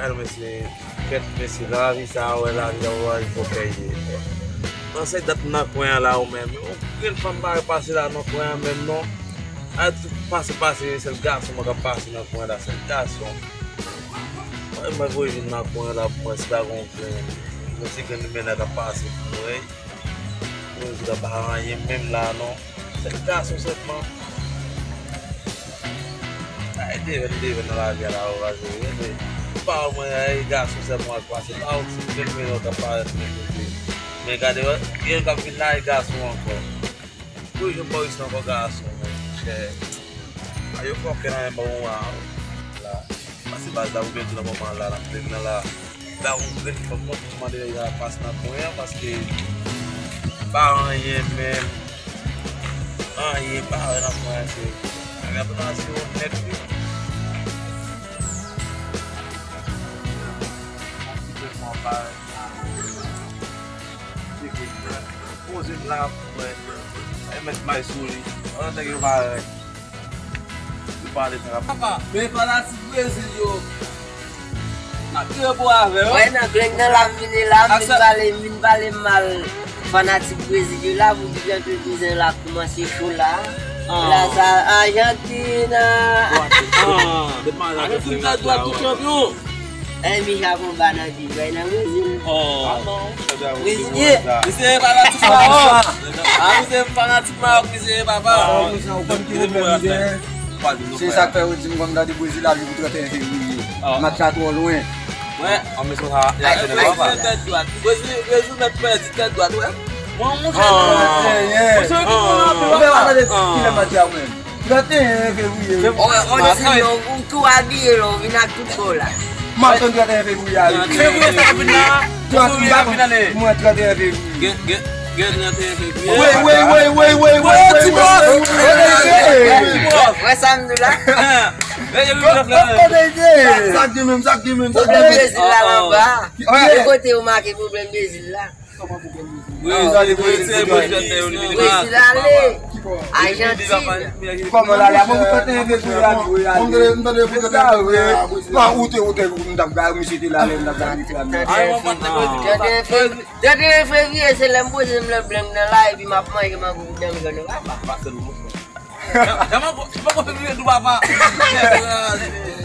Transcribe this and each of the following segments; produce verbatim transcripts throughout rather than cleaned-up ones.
Al mesye, kèt mesye, lavi sa a, wè lavi sa a, wè fòkè ye. Nan se dat nan kwen an la ou menm. Yon grenn fanm pa pase la nan kwen an menm non. Ay tout pase pase, sèl gason mwen k ap pase nan kwen an la, sèl gason. Mwen, mwen voye vin nan kwen an la pou mwen si pa gon grenn, yon ti grenn limena k ap pase pou mwen. Mwen di la pa anyen menm la non. Sèl gason sèlman. Ay, devèn, devèn nan lavi a la, ou pa jere, men pa mwen, ay, gason sèlman k pase, pa yon ti grenn limena k ap parèt nan kote. Men gade, gen yon k ap vin la, e gason ankò. Wi, yo pa isit ankò gason, men, monchè. A, yo fòkè nan men bon a, la. Pase baz la, ou byen di nan moman la, nan plen nan la. La, yon grenn fanm, mwen, pou mande nèg la pase nan kwen an, paske pa anyen menm. Anyen pa wè nan kwen an, se. Nèg la tou nan asire nèt, wi. Yon ti pèsòn pa. Poze m la pou mwen. E mèt may sou li. An, nèg yo parèy. Yo pale sa. Papa, men fanatik Brezil yo. N ap vire pou avè yo. Wè, nan grenn nan l ap vini la, m vin pale, m vin pale mal fanatik Brezil yo la, pou ki jan ke bizè la koumanse cho la. La sa Ajantin. Ajantin tèt dwat tou chanpyon. Enmi Japon pa nan ti bay nan Brezil. Oh. Brezilyen. Misye fanatik Mawòk. Ah, misye fanatik Mawòk, misye papa. Se sa k fè yo di m konn gade Brezil ap jwe pou trannteyen fevriye. Match la twò lwen. Wè. Brezil tèt dwat. Brezil, Brezil mèt pèdi tèt dwat, wè. Mwen, monchè. Trannteyen. Monchè, ki moun anpil, papa. Kilè match la, mwen? Trannteyen fevriye, wi. Ou, ou di, ou, ou tou abiye la, ou vin ak tout kò w la. M ap tann trannteyen fevriye a, wi. Fevriye sa k ap vin la. Fevriye k ap vin ale. Mwen, trannteyen fevriye. Gen, gen, gen trannteyen fevriye. Wey, wey, wey, wey, wey, wey, wey, wey, wey. Wè sa m di la. Sa k gen menm, sa k gen menm, sa k gen menm. Pwoblèm Brezil la anba. Ki kote ou make pwoblèm Brezil la? Brezil, Brezil, Brezil ale. Ajantin. Kòman l ale? Mwen, mwen tande pou trannteyen fevriye a, wi, ale. Mwen tande pou trannteyen fevriye a, Brezil. Mwen, ou te, ou te, ou t ap gade, misye te la, lè m t ap gade reklame. Trannteyen fevriye, se lè m poze m nan blenn nan la, epi m ap manje mango pou danm jòn nan, papa. Jan mwen, jan mwen konfime tou, papa.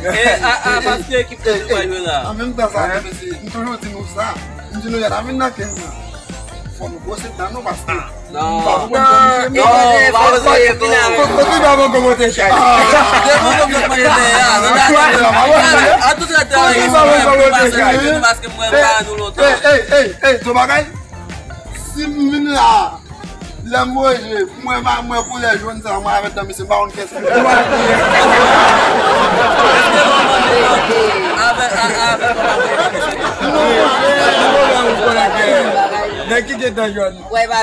E, a, a, paske ekip te tou pa jwe la. An menm tan sa, mesye, m toujou di nou sa. M di nou, y a vin nan kenz lan. Fò nou bwose dan nou, paske m pa konprann kòman misye. Non, pa bwose dan. Kote pa bon kòman te chay. A tout lè te anregistre, paske mwen pa nou lontan. Ey, ey, ey, ey, ey, yon bagay. Si m vin la, lè m voye, mwen pa, mwen koulè jòn sa, mwen avèk dan misye, m pa konn kiyès ki pou avèk, avèk. Nèg ki gen dan jòn.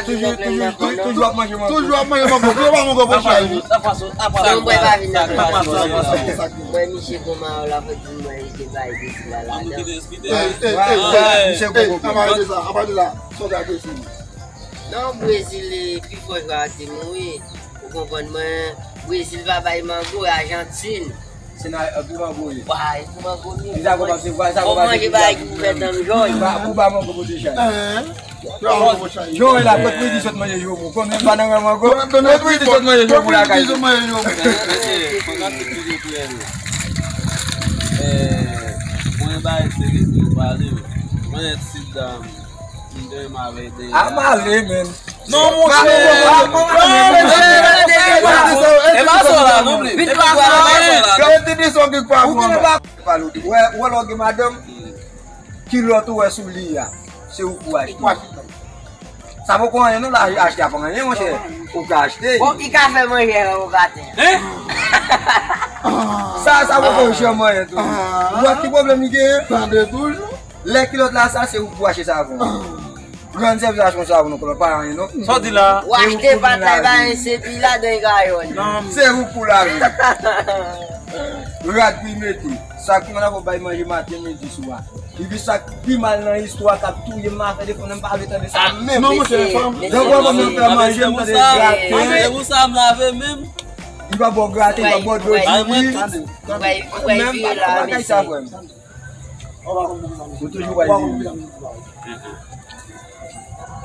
Toujou, toujou, toujou ap manje mango. Toujou ap manje mango. Yo pa mango pou chay, wi. Mwen misye kòman la fè di mwen li te bay de sila ladan. Misye kòman. Apati sa, apati sa. Sòt a kesyon. Non, Brezil, e, pi fò jwè a te mouri. Ou konprann mwen? Brezil pa bay mango, e Ajantin. Se nan, e, pou mango ye. Wa, e pou mango ye. Li ta konn ap se vwa, sa konn ap se vwa. Ou manje bagay ki pou fè dan m jòn. Pou ba mango pou ti chay. Jòn la, kot pou di sot manje jomou. Konn menm pa nan ran mango. Kot pou di sot manje jomou lakay. Kot pou di sot manje jomou. Mwen bay serye pou pale. Mwen ti dam. A m ale, men. Non, monchè. E pa sa la, non, plis. E pa sa la, non. Wè, wè lè w gen madanm, kilòt ou wè sou li a, se ou pou achte. Sa poko anyen, non, la achte a pa anyen, monchè. Ou ka achte. Bon, ki ka fè manje an ou ka te. Sa, sa poko janm anyen, tou. Ou wè ki pwoblèm li genyen? Tande toujou. Lè kilòt la sa, se ou pou achte savon. Rann sèvis achte yon savon, non, kilòt pa anyen, non. Sa w di la? Ou achte patay pa anyen, se pi ladan gayòl. Se ou pou lavi. Rad pou l mete. Sa ki mal la pou bay manje maten, midi, swa. Epi sa k pi mal nan istwa k ap touye m, m ap fè defann, m pa vle tande sa menm. Non, monchè, men fanm. Donk, wè, mwen menm fè manje, m tande graten. Se pou sa m lave menm. Li pa bò graten, li pa bò dlo diri. Tande, tande. Menm bagay sa, frè m. Ou toujou wè li.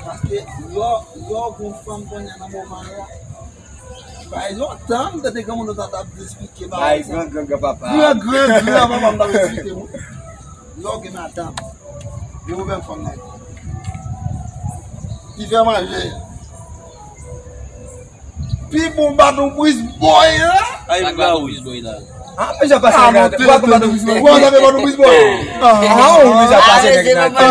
Paske lè w, lè w gon fanm kounye a nan moman an, bay lontan m tande granmoun nan t ap esplike bagay sa. Bay gran gran granpapa. Gran gran granpapa m t ap esplike mwen. Lè w gen madanm, gen pwoblèm fanm nan. Li fè manje. Pi bon baton bris bòy la. Ay, sa k ba ou bris bòy la? Ah, men sa pase nan tèt. Ou pa konn baton bris bòy? Ou pa konn baton bris bòy? Ah, ou men sa pase nan tèt.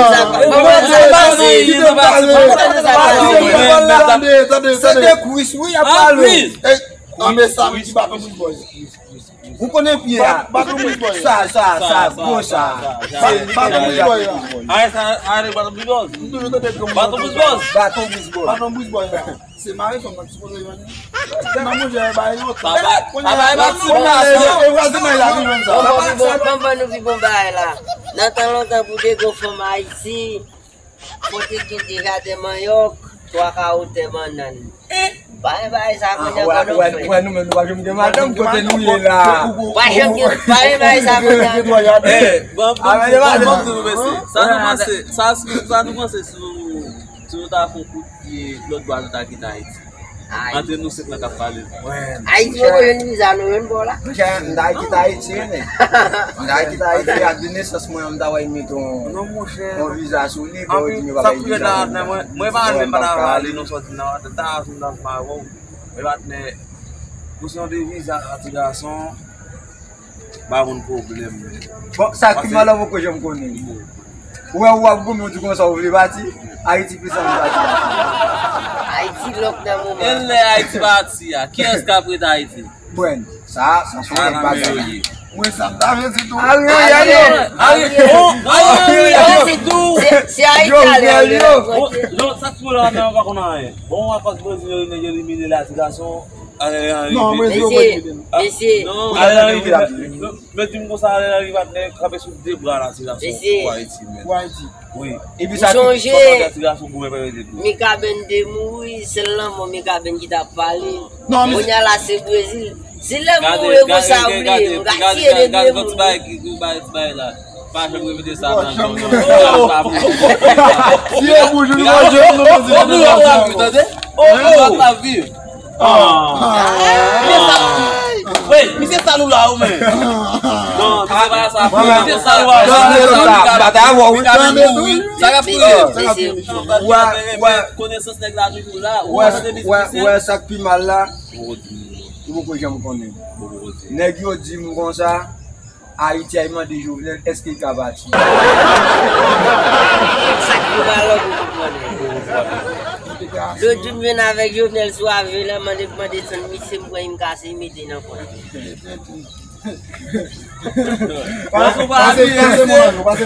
Tande, tande, tande. Se de kwis, wi, y ap pale. Anbe sa, wi, ki baton bris bòy. Ou konnen pye a. Baton bris bòy. Sa, sa, sa, gwo sa. Baton bris bòy la. Ay, sa, ay, baton bris bòy. M toujou tande granmoun. Baton bris bòy. Baton bris bòy. Baton bris bòy la. Se mari fanm nan ki sipoze jwenn li. Nan manje bay yo. Papa, papa, e pa ti bagay, non. E vwazen mwen la ki jwenn sa. Ban m ban nou pi bon bagay la. Nan tan lontan pou de gwo fanm Ayiti, kote gen de jaden manyòk, twa kawo tè bannann. Pa gen bagay sa kounye a, non, frè. Wè, nou menm nou pa janm gen madanm kote nou ye la. Pa janm gen, pa gen bagay sa kounye a. Eh, ban m, ban m di nou, mesye. Sa nou panse, sa, sa nou panse sou Si nou ta fè yon kout pye lòt bò a, nou ta kite Ayiti. Antre nou senk lan k ap pale. Ayiti poko jwenn viza, nou jwenn bò la. Monchè, m ta kite Ayiti, men. M ta kite Ayiti ak de nesans mwen an, m ta wè mete yon, yon viza sou li, pou yo di m yo ba li viza. Mwen, mwen pa menm pa ta vle ale non sòti nan, ta sou nan ma wè. Mwen pa tnè, pou se yon de viza, ti gason. Pa konn pwoblèm, men. Bon, sa ki mal la, poko janm konnen. Ou wè, ou ap goumen, ou di konsa, ou vle pati. Ayiti plis anvi pati. Ayiti lòk nan moman. E lè Ayiti pati a, kiyès k ap ret Ayiti? Bon, sa, sa se yon lòt bagay. Mwen, sa m ta vle di tou. Ariel, Ariel, Ariel, Ariel, se tou. Se, se Ayiti ale, ale. Non, sa k tou la, men ou pa konn anyen. Bon, apre Brezil, yo elimine la, ti gason. Ariel Henry vin. Non, Brezil, yo pa elimine. Mesye, mesye. Non, Ariel Henry vin. Men di m konsa, Ariel Henry pa t nèk kanpe sou de bra la, ti gason, pou Ayiti, men. Pou Ayiti. Wi. Epi sa, ou sonje, ti gason goumen pa rete tou. Mikaben te mouri, sèl lanmò Mikaben ki t ap pale. Non, men kounye a la, se Brezil. Si lè m mouri konsa, bliye, m ka tiye de de moun. Gade, gade, gade, gade, ti bagay la. Pa janm repete sa nan janm. Tiye bouch ou, nou pa janm, nou pa janm. Ou mouri, w ap viv, tande? Ou mouri, w ap viv. Ah. Misye sa, wi, misye sa nou la, ou men. Non, misye pa sa. Misye sa nou la. Sa k ap fouye. Sa k ap fouye. Konesans nèg la toujou la. Ou wè sa k pi mal la? Ou poko janm konnen. Nèg yo di m konsa, Ayiti a mande Jovenel, èske l ka pati? Sa k pi mal la, ou poko konnen. Lòt jou m jwenn avèk Jovenel sou ave la, mande, mande sann misye, m pran, m kase, m mete nan kòn. Pase, pase, pase, pase,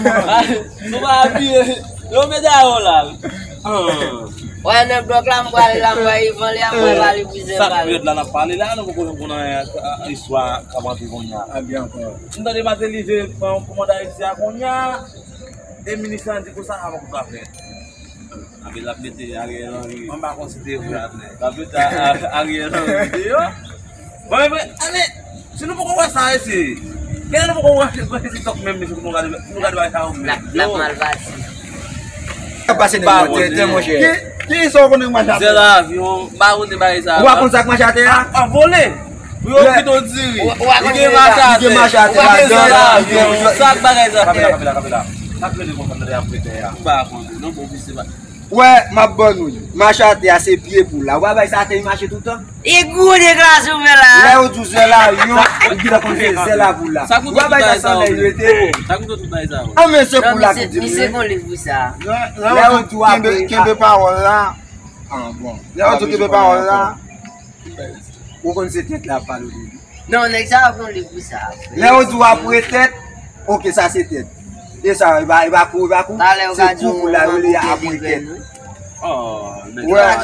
pase. Yo mete a yo la. Wè, nan blòk la, m pral la, m pral evanle, apre pale pou zè pale. Sa k pi rèd la, n ap pale la, nou poko konn anyen, istwa k ap antre kounye a. M tande Martelly vle pran kòmand Ayiti a kounye a, e minis lan di konsa, sa poko ka fèt. Anpil l ap mete Ariel Henry. Mwen pa konn si te vre apre. L ap mete a, a, Ariel Henry deyò. Bon, men, ale, si nou poko wè sa, mesye. Genlè nou poko wè, wè TikTok menm, mesye, pou nou gade, pou nou gade bagay sa yo menm. N ap, n ap mal pase. Sa pase nan tenten, monchè. Ki, ki sa w konnen k mache atè? Zèl avyon, m pa konnen bagay sa. Ou pa konn sa k mache atè a? Ap vole. Pou yo kite w diri. Li gen mache atè. Li gen mache atè. Li gen zèl avyon. Sa k bagay sa fè? Kanpe la, kanpe la, kanpe la. Sa k rele konsa, tande ap fè tè a. M pa konnen, non, bon, se pa. Wè, m ap ban nou li. Mache atè a se pye poul la. Ou pa bay sa atè li mache toutan? E gwo deklase ou fè la. Lè yo di w zèl avyon, ou gentan konn se zèl a poul la. Ou pa bay sa san lè yo ete. Sa k tout bagay sa yo? An men se poul la ki di m li. Misye gon liv pou sa. Lè yo di w kenbe, kenbe pawòl la. Ah, bon. Lè yo di w kenbe pawòl la. Ou konn se tèt la ap pale o debi. Non, nèg sa ap yon liv pou sa. Lè yo di w apre tèt, oke, sa se tèt. E sa, e pa, e pa kou, e pa kou. Se kou pou la, yo rele apre tèt. Oh, nèg sa.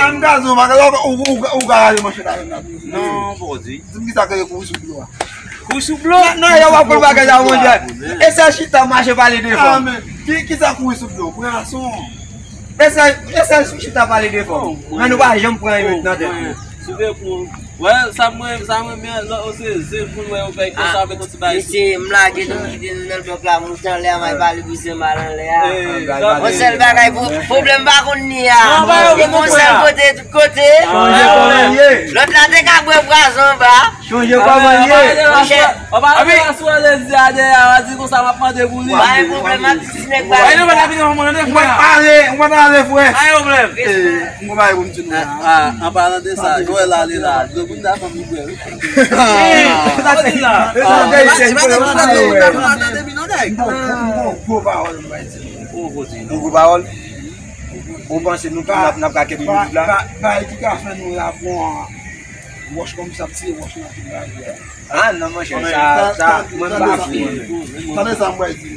An ka di w manke, ou, ou, ou ka rale manchèt avè m la. Non, poko di. Di m ki sa k rele kou sou pye w a. Ou sou blo? Non, yo pa konn bagay sa, mon Dieu. E sèl chita mache pale de fò. Ah, men, ki, ki sa kouri sou blo? Pran son. E sèl, e sèl chita pale de fò. Men nou pa janm pran yon minit nan tèt nou. Sou de pou. Wè, sa mwen, sa mwen men lò, se zen pou wè yo fè konsa avèk yon ti bagay. Mesye, m lage nou kite nou nan blòk la, mouch anlè a, may pale pou zen mal anlè a. Yon sèl bagay, pwoblèm pa konn ni a. Li gon sèl kote, tout kote. Chonje kòman l ye. Lòt la te ka bwè pwazon anba. Chonje kòman l ye. Monchè. Ou pa wè sou lezi a dèyè a, di konsa m ap mande pou li. Pa gen pwoblèm, m ap di ti nèg ba li. Ou pa t ale, ou pa t ale, frè. Pa gen pwoblèm. Eh, m gon bagay pou m di nou la. Ah, an palan de sa, Joel la, li la. Dlo pou n ta fanm li bwè, wi. Sa di la. M gon gwo pawòl m bay di nou. M gon gwo pawòl. Ou panse nou tout n ap, n ap ka kenbe mizik la? Pa, pa, pa ki ka fè nou la pran wòch kòm sa ap tire wòch nan tout bagay. Ah non, monchè, sa, sa, mwen m pa vle. Tande sa m pral di.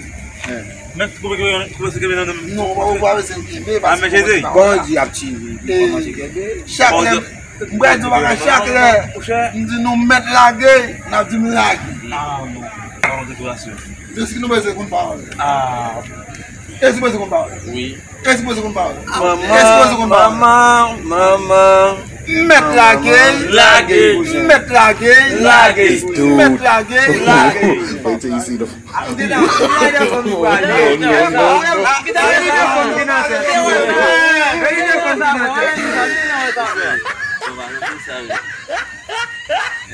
Men, koupe, koupe, koupe, se kenbe nan men m. Non, ou pa bezwen kenbe, paske Bondye ap tire, li kòmanse kenbe. Chak lè, m pral di w bagay, chak lè m di nou mèt lage, n ap di m lage. Ah, non. Pawòl deklarasyon. Eske nou bezwen konn pawòl? Ah. Eske nou bezwen konn pawòl? Wi. Eske nou bezwen konn pawòl? Eske nou bezwen konn pawòl? Manman, manman, manman. Mèt lage, lage, mèt lage, lage, mèt lage, lage. Wait till you see the.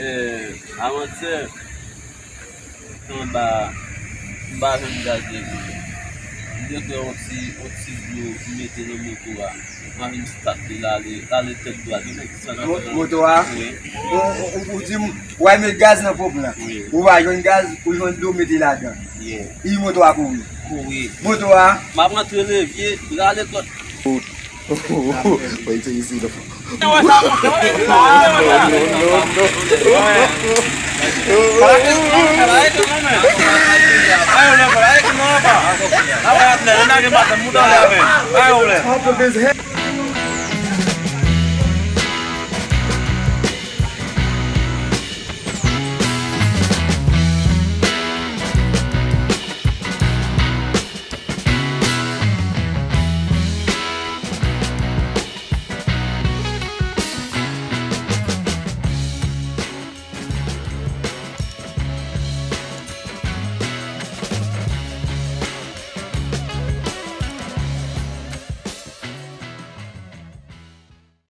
Eh, avantyè, anba, m pa jwenn gaz nan moto. M te fè yon ti, yon ti dlo m mete nan moto a. M ale m stat li, l ale, l ale tèt dwat. Li fè ki sa nan moto a? Wi. Ou, ou, ou di m, w al met gaz nan ponp lan. Wi. Ou pa jwenn gaz, ou jwenn dlo mete ladan. Yeah. Epi moto a kouri. Kouri. Moto a. M ap rantre levye, rale kòd. Wait till you see the. Top of his head.